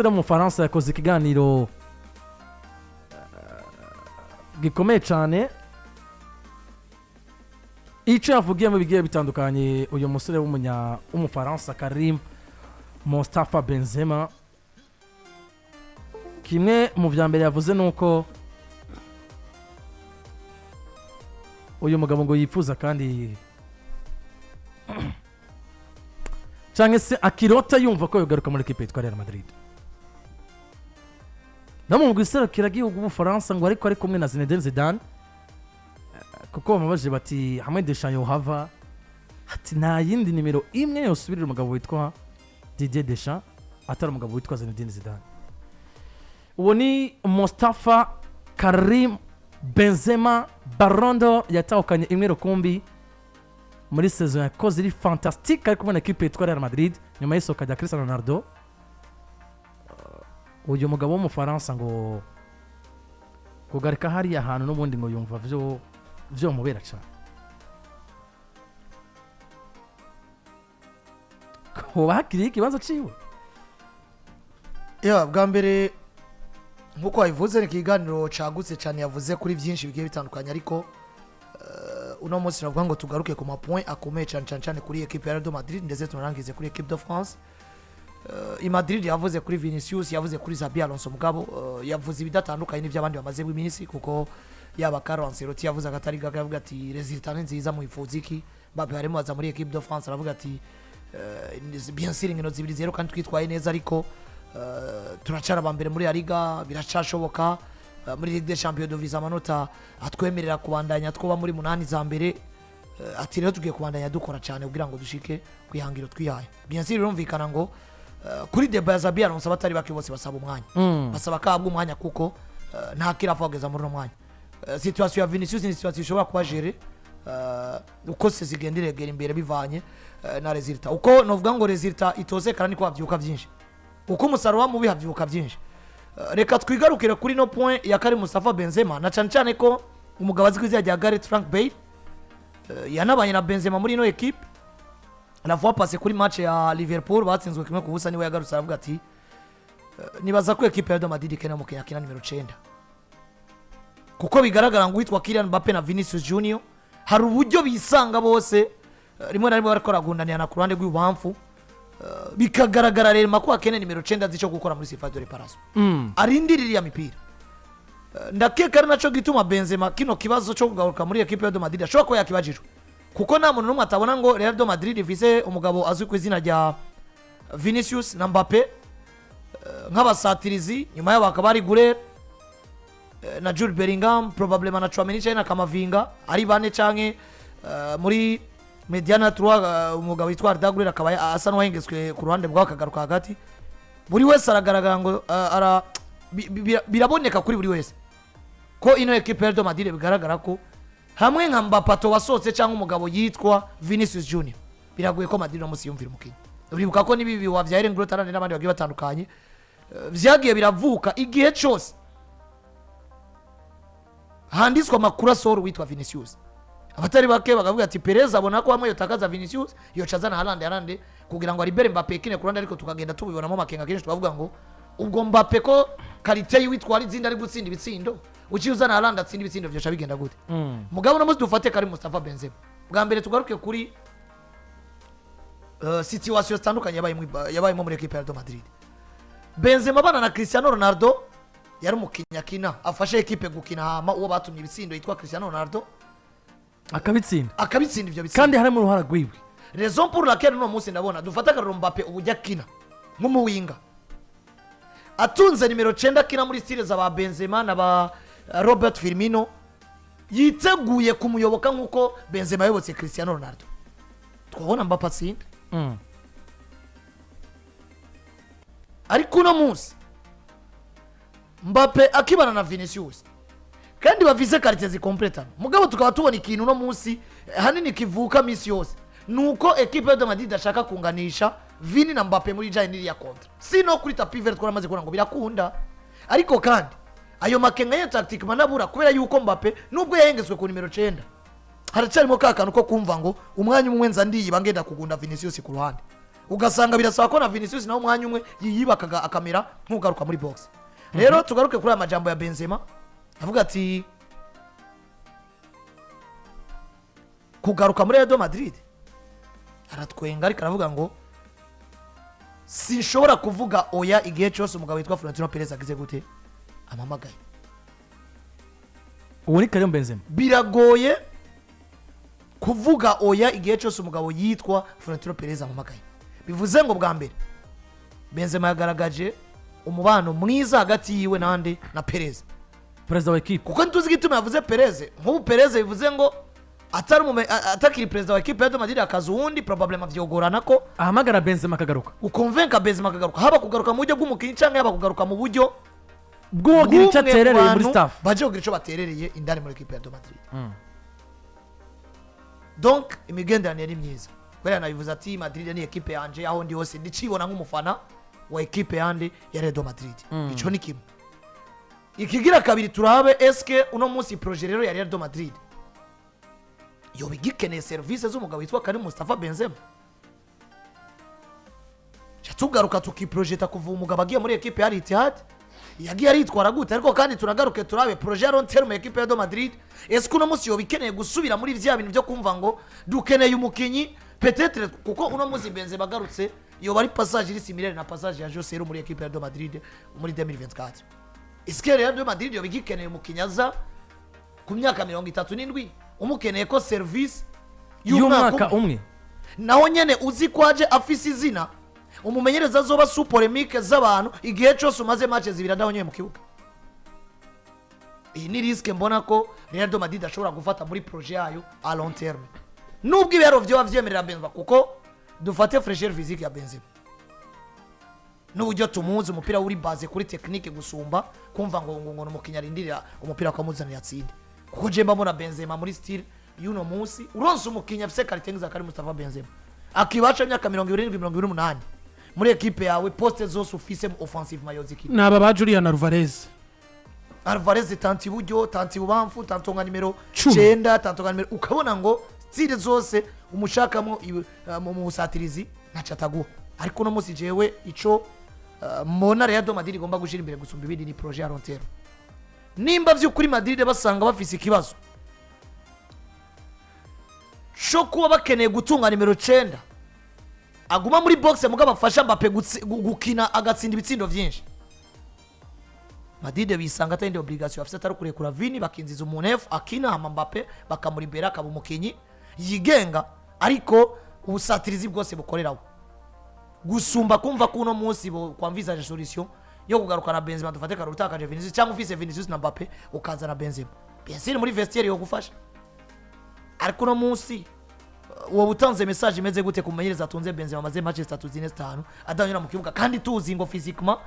Mu Mufaransa yakoze ikiganiro gikomeye cyane. Icyo yavugiyemo bigiye bitandukanye. Uyu musore w'Umufaransa Karim Mostafa Benzema, kimwe mu bya mbere yavuze ni uko uyu mugabo ngo yifuza kandi cyangwa se akirota yumva ko yogaruka muri ekipe yitwa Real Madrid no mu gihugu w'Ubufaransa, ngo ariko ari kumwe na Zinedine Zidane, kuko bamubajije bati hamwe Deschamps yohava, ati nta yindi nimero imwe yosubirira umugabo witwa Didier Deschamps atari umugabo witwa Zinedine Zidane. Uwo ni Mostafa Karim Benzema, Ballon d'Or yatahukanye imwe rukumbi muri saison yakoze iri fantastique ari kumwe na ekipe yitwa Real Madrid nyuma y'isohoka rya Cristiano Ronaldo. Uyu mugabo w'Umufaransa ngo kugarika hariya hantu n'ubundi ngo yumva vyo vyomubera cyane, hoba hakiriho ikibazo ciwe. Ya, bwa mbere nk'uko wabivuze, ni ikiganiro cagutse cyane, yavuze kuri byinshi bigiye bitandukanye, ariko uno munsi navuga ngo tugaruke ku ma points akomeye cyane, cyane cyane kuri equipe ya Real Madrid, ndetse tunarangize kuri équipe de France. I Madrid yavuze kuri Vinicius, yavuze kuri Xabi Alonso, mugabo yavuze ibidatandukanye n'iby'abandi bamaze iminsi, kuko yaba Carlo Ancelotti yavuze akatari gake, yavuga ati résultat ni nziza, muyifuza iki? Mbappe harimo aza muri équipe de France, aravuga ati bien sûr inkino 2-0 kandi twitwaye neza, ariko turacara aba mbere muri La Liga, biracashoboka. Muri Ligue des Champions dufise amanota atwemerera kubandanya twoba muri munani za mbere. Ati rero tugiye kubandanya dukora cyane kugira ngo dushike ku ihangiro twihaye. Bien sûr birumvikana ngo kuri débat ya Xabi Alonso abatari bake bose basaba umwanya, basaba ko ahabwa umwanya, kuko nta kirapfa kugeza muri uno mwanya. Situation ya Vinicius ni situation ishobora kuba gérée uko se zigenda iregera imbere bivanye na résultat. Uko novuga ngo résultat itosekana niko havyuka byinshi, uko umusaruro wa mubi havyuka byinshi. Reka twigarukire kuri no point ya Karim Mustafa Benzema, na cyane cyane ko umugabo azwi ku izina rya Gareth Frank Bale yanabanye na Benzema muri ino équipe. La fois passée kuri match ya Liverpool batsinzwe 1-0, niwe yagarutse aravuga ati nibaza ko équipe ya Real Madrid ikeneye umukinnyi akina nimero 9, kuko bigaragara ngo uwitwa Kylian Mbappe na Vinicius Junior hari uburyo bisanga bose rimwe na rimwe bariko baragundanirana ku ruhande rw'ibubamfu, bikagaragara rero ko akeneye nimero 9 azi icyo gukora muri surface de réparation, arindira iriya mipira. Ndakeka ari naco gituma Benzema kino kibazo cyo kugaruka muri équipe ya Real Madrid ashobora kuba yakibajijwe, kuko nta muntu n'umwe atabona ngo Real de Madrid ifise umugabo azwi ku izina rya Vinicius na Mbappe nk'abasatirizi, nyuma yabo hakaba hari Güler na Jude Bellingham, probablement na Tchouameni canke na Kamavinga, ari bane, canke muri médiane à trois umugabo witwa Arda Güler akaba asa n'uwahengetswe ku ruhande bwawe akagaruka hagati. Buri wese aragaragara ngo ara biraboneka kuri buri wese ko ino équipe ya Real Madrid bigaragara ko hamwe nka Mbappe wasohotse cyangwa umugabo yitwa Vinicius Junior, biragoye ko Madrid no munsi yumvira umukinnyi. Uribuka ko n'ibi bihuha vya Erling Braut Haaland n'abandi bagiye batandukanye vyagiye biravuka igihe cose handitswe amakuru asohora uwitwa Vinicius, abatari bake bakavuga ati Perez abona ko hamwe yotakaza Vinicius yoca azana Haaland, Haaland kugira ngo aribere Mbappe ikine ku ruhande. Ariko tukagenda tubibonamo amakenga kenshi, tukavuga ngo ubwo Mbappe ko qualité yiwe itwara izindi ari gutsinda ibitsindo, uciye uzana Haaland atsinda ibitsindo vyoca bigenda gute? Mugabo uno munsi dufate kari Mustafa Benzema. Bwa mbere tugaruke kuri situation zitandukanye yabayemo muri équipe ya Real Madrid. Benzema abana na Cristiano Ronaldo yari umukinnyi akina afashe équipe gukina, hama uwo batumye ibitsindo yitwa Cristiano Ronaldo akabitsinda. Akabitsinda ivyo bitsindo. Kandi harimo uruhara rwiwe. Raison pour laquelle uno munsi ndabona dufata akarorero Mbappe uburyo akina nk'umuwinga atunze nimero 9 akina muri style za ba Benzema na ba Robert Firmino, yiteguye kumuyoboka nk'uko Benzema yayobotse Cristiano Ronaldo, twabona Mbappe atsinda. Ariko uno munsi Mbappe akibana na Vinicius kandi bafise qualité zikompletana, mugabo tukaba tubona ikintu uno munsi hanini kivuka misi yose nuko équipe de Madrid ashaka kunganisha Vini na Mbappe muri janye n'iriya contrat, sino kuri tapis vert twaramaze kubona ngo birakunda. Ariko kandi ayo makenga ya tactique manabura, kubera yuko Mbappe nubwo yahengetswe ku nimero 9, haracyarimo ka kantu ko kumva ngo umwanya umwe nza ndiyiba ngenda kugunda Vinicius ku ruhande. Ugasanga birasaba ko na Vinicius nawe umwanya umwe yiyibakaga akamera nk'ugaruka muri box. Rero tugaruke kuri aya majambo ya Benzema, avuga ati kugaruka muri Real Madrid, aratwenga, ariko aravuga ngo sinshobora kuvuga oya igihe cyose umugabo witwa Florentino Perez agize gute, amamagaye. Uwo ni Karim Benzema. Biragoye kuvuga oya igihe cyose umugabo yitwa Florentino Perez amamagaye. Bivuze ngo bwa mbere Benzema yagaragaje umubano mwiza hagati yiwe nande? Na Perez, perezida wa ekipe. Kuko ntituzi igituma yavuze Perez. Nk'ubu Perez bivuze ngo atari atakiri perezida wa ekipe ya Real Madrid, akaza uwundi, probablement vyogorana ko ahamagara Benzema akagaruka. Ukonvenka Benzema akagaruka, haba kugaruka mu buryo bw'umukinnyi cyangwa yaba kugaruka mu buryo bw'uwogira icyo bw'umwe mu aterereye muri bantu staff baje kugira icyo baterereye indani muri ekipe ya Real Madrid. Donc imigenderanire ni myiza, kubera nabivuze ati Madrid ni ekipe yanje, aho ndi hose ndicibona nk'umufana wa ekipe yande, ya Real Madrid. Ico ni kimwe. Ikigira kabiri, turabe eske uno munsi projet rero ya Real Madrid yoba igikeneye serivisi z'umugabo witwa Karim Mustafa Benzema. Ca tugaruka tukiprojeta kuva umugabo agiye muri ekipe ya Al Ittihad, yagiye aritwara gute? Ariko kandi tunagaruke turabe projet ya long terme ekipe ya Real Madrid, ese uno munsi yoba ikeneye gusubira muri vya bintu byo kumva ngo dukeneye umukinyi peut-être? Kuko uno munsi Benzema agarutse yoba ari passage iri similaire na passage ya Joselu muri ekipe ya Real Madrid muri 2024. Est-ce que Real Madrid yoba igikeneye umukinyi aza ku myaka 37, umukeneye ko service y'umwaka umwe? Naho nyene uzi ko aje afise izina, umumenyereza azoba sous polémique z'abantu igihe cyose umaze match zibiri adahonyeye mu kibuga. Iyi ni risque mbona ko Real de Madrid ashobora gufata muri projet yayo à long terme, nubwo ibiharo vyoba vyemerera Benzema, kuko dufate fraîcheur physique ya Benzema n'uburyo tumuzi, umupira uri basé kuri technique gusumba kumva ngo ni umukinnyi arindirira umupira akamuzanira atsinde. Kuko je mbona Benzema muri style y'uno munsi, uronse umukinnyi afise qualité nk'iza Karim Mustafa Benzema akibaca imyaka 27, 28 muri ekipe yawe, poste zose ufise offensivement yozikina. Ni aba ba Julian Alvarez. Alvarez tantôt iburyo, tantôt ibubamfu, tantôt nka nimero 10. 9, tantôt nka nimero, ukabona ngo style zose umushakamo mu busatirizi ntaco ataguha. Ariko uno munsi jewe ico mbona Real de Madrid igomba gushira imbere gusumba ibindi ni projet ya long terme. Nimba vy'ukuri Madrid basanga bafise ikibazo co kuba bakeneye gutunga nimero 9 aguma muri box, mugabo afasha Mbappe gukina agatsinda ibitsindo vyinshi, Madrid bisanga atari obligation afise atari kurekura Vini, bakinziza umuntu F akina, hama Mbappe bakamuribera akaba umukinyi yigenga, ariko ubusatirizi bwose bukoreraho, gusumba kumva ko uno munsi bo kwamvizaje solution yo kugarukana Benzema. Dufate kare utakaje Vinicius, cyangwa ufise Vinicius na Mbappe ukazana Benzema, bien sûr muri vestiaire yo gufasha, ariko uno munsi wowe utanze message imeze gute ku mumenyereza atunze Benzema amaze match zitatu, zine, zitanu adanyura mu kibuga, kandi tuzi ngo physiquement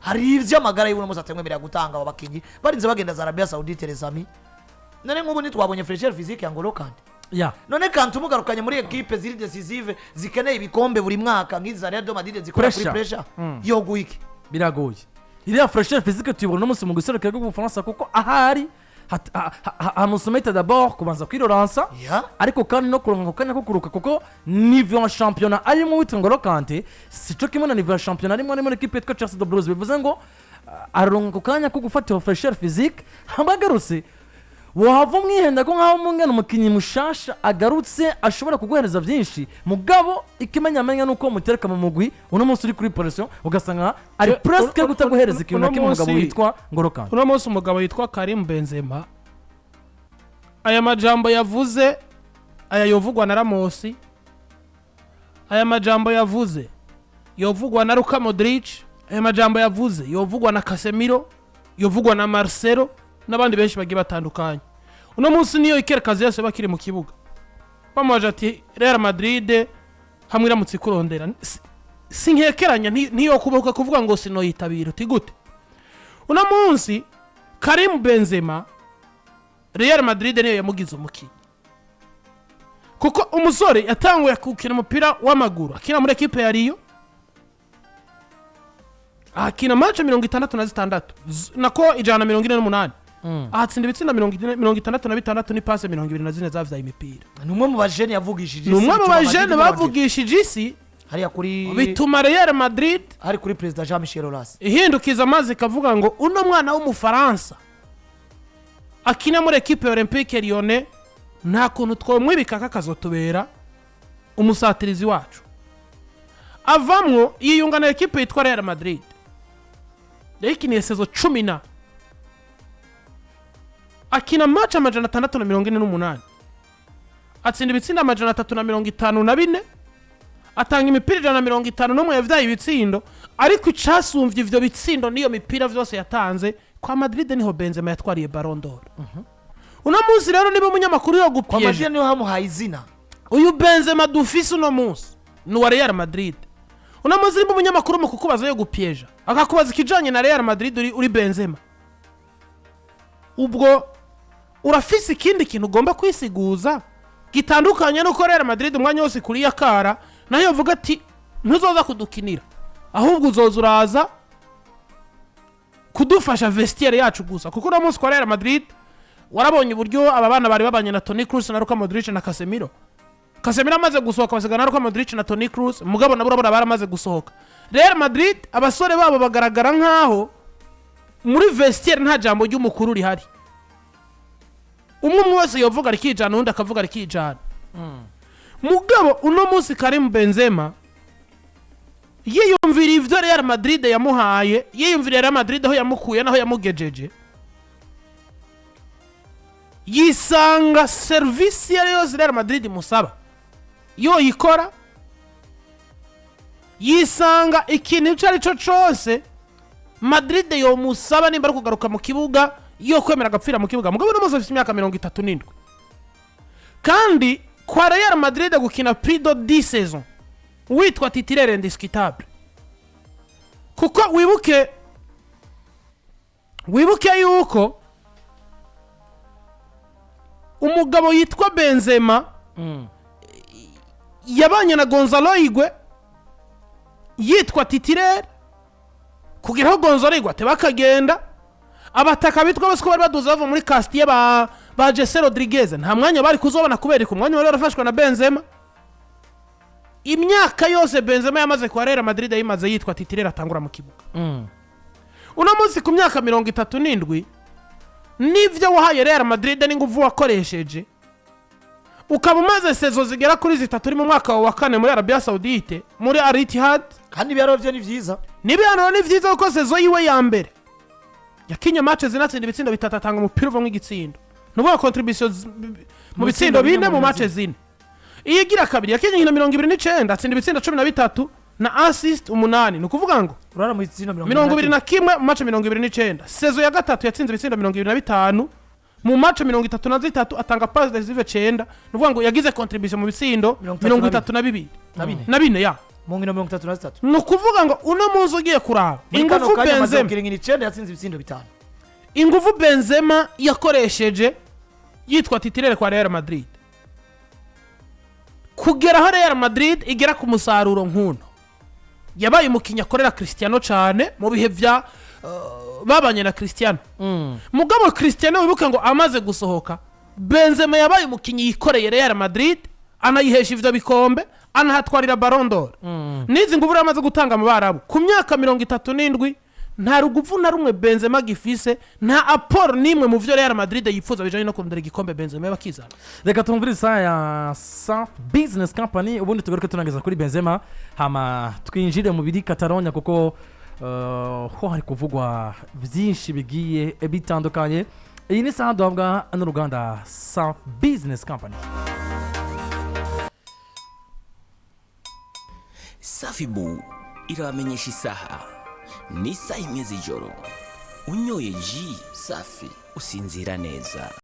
hari ivyo amagara y'uno munsi atamwemerera gutanga? Abo bakinyi barinze bagenda za Arabia Saoudite, les amis. None nk'ubu ntitwabonye fraîcheur physique ya Ngolo Kante? Ya. None Kante umugarukanye muri ekipe ziri décisive, zikeneye ibikombe buri mwaka nk'izi za Real de Madrid zikora kuri Pressure. pressure, yoguha iki? Biragoye. Iriya fraîcheur physique tuyibona uno munsi mu guserukira rw'Ubufaransa, kuko ahari hamusometa d'abord kubanza kwiroransa, ariko kandi no kuronka ako kanya ko kuruka, kuko niveau ya shampiyona arimo witwa Ngolo Kante sico kimwe na niveau ya shampiyona arimo ari muri ekipe yitwa Chelsea de Blues. Bivuze ngo aronka ako kanya ko gufata iyo fraîcheur physique, hama agarutse wahava umwihenda ko nkaho mungana umukinnyi mushasha agarutse ashobora kuguhereza byinshi. Mugabo ikimenyamenya nuko mutereka mu mugwi uno munsi uri kuri pression, ugasanga ari presque kutaguhereza ikintu na uno kimwe umugabo witwa Ngolo Kante. Uno munsi umugabo yitwa Karim Benzema, aya majambo yavuze, aya yovugwa na Ramos, aya majambo yavuze yovugwa na Luka Modric, aya majambo yavuze yovugwa na Casemiro, yovugwa na Marcelo n'abandi benshi bagiye batandukanye. Uno munsi niyo Iker Casillas bakiri mu kibuga bamubaje ati Real Madrid hamwe iramutse ikurondera, sinkekeranya ntiyokubahuka kuvuga ngo sinoyitabira. Uti gute? Uno munsi Karim Benzema, Real Madrid niyo yamugize umukinnyi, kuko umusore yatanguye gukina umupira w'amaguru akina muri ekipe ya Rio, akina match 66, nako 148, ahatsinda ibitsinda 66 ni passe 24 zavyaye imipira. Ni umwe mu bajene yavugishije Ni isi, umwe mu bituma bajene Madrid imurondera. bavugishije isi. Hariya kuri Bituma Real Madrid hari kuri Perezida Jean Michel Aulas ihindukiza amazi, ikavuga ngo uno mwana w'Umufaransa akina muri ekipe ya Olympique Lyonnais, nta kuntu twomwibika kakazotubera umusatirizi wacu. Avamwo yiyunga na ekipe yitwa Real Madrid, yayikiniye saison 10 na akina match 648, atsinda ibitsindo 354, atanga imipira 151 yavyaye ibitsindo. Ariko icasumvye ivyo bitsindo n'iyo mipira vyose yatanze, kwa Madrid niho Benzema yatwariye Ballon d'Or. Uno munsi rero niba umunyamakuru yo Kwa gupiyeje Madrid niho hamuhaye izina. Uyu Benzema dufise uno munsi ni uwa Real Madrid. Uno munsi nimba umunyamakuru mu kukubaza yo gupiyeja akakubaza ikijanye na Real Madrid, uri Benzema, ubwo urafise ikindi kintu ugomba kwisiguza gitandukanye nuko Real Madrid umwanya wose kuri yakara nayo yovuga ati ntuzoza kudukinira, ahubwo uzoza uraza kudufasha vestiaire yacu gusa. Kuko uno munsi kwa Real Madrid warabonye uburyo aba bana bari babanye na Toni Kroos na Luka Modric na Casemiro. Casemiro amaze gusohoka, basigana na Luka Modric na Toni Kroos. Mugabo nabo urabona baramaze gusohoka. Real Madrid abasore babo bagaragara nkaho muri vestiaire nta jambo ry'umukuru rihari. Umwe umwe wese yovuga rikijana, undi akavuga rikijana. Mugabo uno munsi Karim Benzema yiyumvira ivyo Real Madrid yamuhaye, yiyumvira Real Madrid aho yamukuye naho yamugejeje, yisanga serivisi iyo ari yo yose Real Madrid imusaba yoyikora, yisanga ikintu icyo ari cyo cyose Madrid yomusaba, nimba ari kugaruka mu kibuga, yo kwemera agapfira mu kibuga. Mugabo uno munsi afite imyaka 37, kandi kwa Real Madrid gukina plus de 10 saisons witwa titulaire indiscutable, kuko wibuke yuko umugabo yitwa Benzema yabanye na Gonzalo Higuain yitwa titulaire kugira aho Gonzalo Higuain ateba akagenda. Abataka bitwa bose ko bari baduze bava muri Castilla, ba Jesse Rodriguez, nta mwanya bari kuzobona kubera ko umwanya wari warafashwe na Benzema. Imyaka yose Benzema yamaze kwa Real Madrid yayimaze yitwa titulaire, atangura mu kibuga. Uno munsi ku myaka 37, n'ibyo wahaye Real Madrid n'ingufu wakoresheje, ukaba umaze saison zigera kuri 3 uri mu mwaka wawe wa kane muri Arabia Saudite muri Al Ittihad. Kandi ibiharuro byo ni byiza. N'ibihanuro ni byiza, kuko saison yiwe ya mbere yakinye match zinatsinda ibitsindo bitatu, atanga umupira uvamo igitsindo, ni ukuvuga contribution mu bitsindo 4 mu match 4. Iyo igira kabiri yakinye inkino 29, atsinda ibitsindo 13 na assist 8, ni ukuvuga ngo Urara mu bitsindo 21 mu match 29. Saison ya gatatu yatsinze ibitsindo 25 mu match 33, atanga passe décisive 9, ni ukuvuga ngo yagize contribution mu bitsindo 32. Na bine. Na bine ya. Mu nkino 33. Ni ukuvuga ngo uno munsi ugiye kuraba Muri kano ingufu kanya amaze Benzema gukina inkino 9, yatsinze ibitsindo 5. Ingufu Benzema yakoresheje yitwa titulaire kwa Real Madrid kugera aho Real Madrid igera ku musaruro nk'uno, yabaye umukinnyi akorera Cristiano cyane mu bihe bya babanye na Cristiano. Mugabo Cristiano, wibuke ngo amaze gusohoka, Benzema yabaye umukinnyi yikoreye Real Madrid, anayihesha ivyo bikombe, anahatwarira Ballon d'Or. N'izi nguvu rero amaze gutanga mu Barabu, ku myaka 37 nta ruguvu na rumwe Benzema gifise, nta apport n'imwe mu vyo Real Madrid yifuza bijanye no kurondera igikombe Benzema bakizana. Reka tumvire isaha ya Saf Business Company, ubundi tugaruke tunageza kuri Benzema, hama twinjire mu biri Catalonia, kuko ho hari kuvugwa byinshi bigiye bitandukanye. Iyi ni saha duhabwa n'uruganda Saf Business Company. Safibu irabamenyesha isaha ni isaha 1 z'ijoro. Unyoye ji Safi usinzira neza.